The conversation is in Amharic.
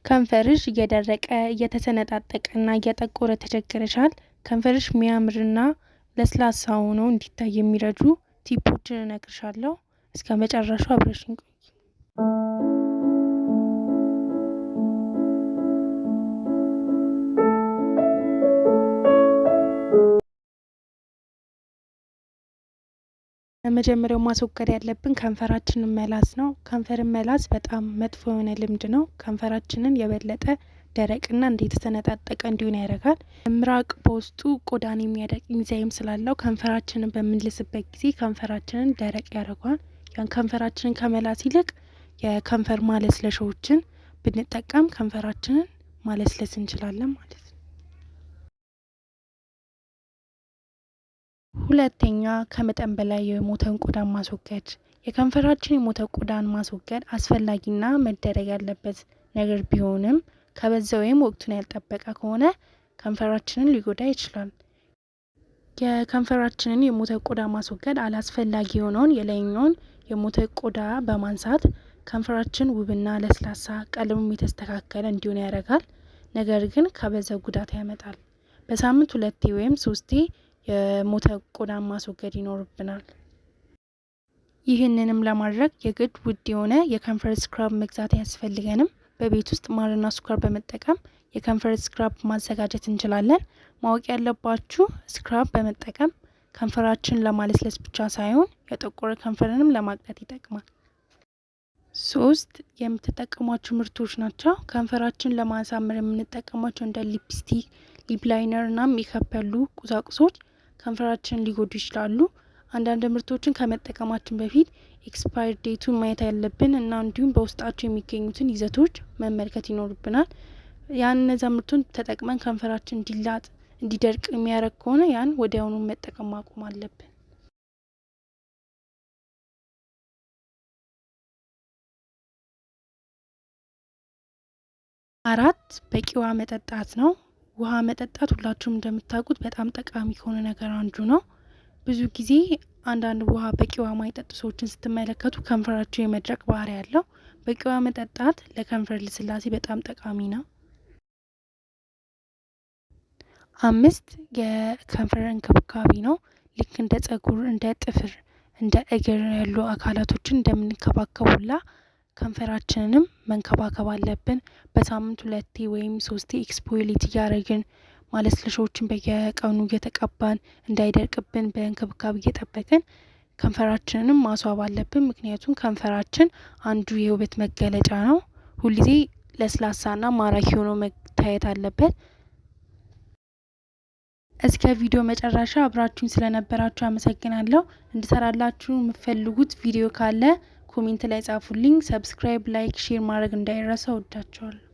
ከንፈርሽ እየደረቀ፣ እየተሰነጣጠቀና እየጠቆረ ተቸግረሻል? ከንፈርሽ የሚያምርና ለስላሳ ሆኖ እንዲታይ የሚረዱ tip ኦችን እነግርሻለሁ። እስከ መጨረሻው አብረሽኝ ቆይ። መጀመሪያው ማስወገድ ያለብን ከንፈራችንን መላስ ነው። ከንፈርን መላስ በጣም መጥፎ የሆነ ልምድ ነው። ከንፈራችንን የበለጠ ደረቅና እንደተሰነጣጠቀ እንዲሆን ያደርጋል። ምራቅ በውስጡ ቆዳን የሚያደርቅ ኢንዛይም ስላለው ከንፈራችንን በምንልስበት ጊዜ ከንፈራችንን ደረቅ ያደርገዋል። ያን ከንፈራችንን ከመላስ ይልቅ የከንፈር ማለስለሻዎችን ብንጠቀም ከንፈራችንን ማለስለስ እንችላለን ማለት ነው። ሁለተኛ፣ ከመጠን በላይ የሞተን ቆዳን ማስወገድ። የከንፈራችን የሞተ ቆዳን ማስወገድ አስፈላጊና መደረግ ያለበት ነገር ቢሆንም፣ ከበዛ ወይም ወቅቱን ያልጠበቀ ከሆነ ከንፈራችንን ሊጎዳ ይችላል። የከንፈራችንን የሞተ ቆዳ ማስወገድ አላስፈላጊ የሆነውን የላይኛውን የሞተ ቆዳ በማንሳት ከንፈራችን ውብና ለስላሳ፣ ቀለሙም የተስተካከለ እንዲሆን ያደርጋል። ነገር ግን ከበዛ ጉዳት ያመጣል። በሳምንት ሁለቴ ወይም ሶስቴ የሞተ ቆዳን ማስወገድ ይኖርብናል። ይህንንም ለማድረግ የግድ ውድ የሆነ የከንፈር scrub መግዛት አያስፈልገንም። በቤት ውስጥ ማርና ስኳር በመጠቀም የከንፈር scrub ማዘጋጀት እንችላለን። ማወቅ ያለባችሁ scrub በመጠቀም ከንፈራችን ለማለስለስ ብቻ ሳይሆን የጠቆረ ከንፈርንም ለማቅላት ይጠቅማል። ሶስት፣ የምትጠቀሟቸው ምርቶች ናቸው። ከንፈራችን ለማሳመር የምንጠቀሟቸው እንደ lipstick፣ lip liner እና ሜካፕ ያሉ ቁሳቁሶች ከንፈራችንን ሊጎዱ ይችላሉ። አንዳንድ ምርቶችን ከመጠቀማችን በፊት expire date ኡን ማየት ያለብን እና እንዲሁም በውስጣቸው የሚገኙትን ይዘቶች መመልከት ይኖርብናል። ያን እነዛ ምርቱን ተጠቅመን ከንፈራችን እንዲላጥ፣ እንዲደርቅ የሚያደርግ ከሆነ ያን ወዲያውኑ መጠቀም ማቆም አለብን። አራት፣ በቂ ውሃ መጠጣት ነው። ውሃ መጠጣት ሁላችሁም እንደምታውቁት በጣም ጠቃሚ ከሆነ ነገር አንዱ ነው። ብዙ ጊዜ አንዳንድ ውሃ በቂ ውሃ ማይጠጡ ሰዎችን ስትመለከቱ ከንፈራቸው የመድረቅ ባህሪ ያለው። በቂ ውሃ መጠጣት ለከንፈር ልስላሴ በጣም ጠቃሚ ነው። አምስት፣ የከንፈር እንክብካቤ ነው። ልክ እንደ ጸጉር፣ እንደ ጥፍር፣ እንደ እግር ያሉ አካላቶችን እንደምንከባከብ ሁላ ከንፈራችንንም መንከባከብ አለብን። በሳምንት ሁለቴ ወይም ሶስቴ exfoliate እያደረግን፣ ማለስለሻዎችን በየቀኑ እየተቀባን፣ እንዳይደርቅብን በእንክብካቤ እየጠበቅን ከንፈራችንንም ማስዋብ አለብን። ምክንያቱም ከንፈራችን አንዱ የውበት መገለጫ ነው። ሁልጊዜ ለስላሳና ማራኪ ሆኖ መታየት አለበት። እስከ ቪዲዮ መጨረሻ አብራችሁኝ ስለነበራችሁ አመሰግናለሁ። እንድሰራላችሁ የምትፈልጉት ቪዲዮ ካለ comment ላይ ጻፉልኝ። Subscribe፣ like፣ share ማድረግ እንዳይረሳ። ወዳችኋለሁ።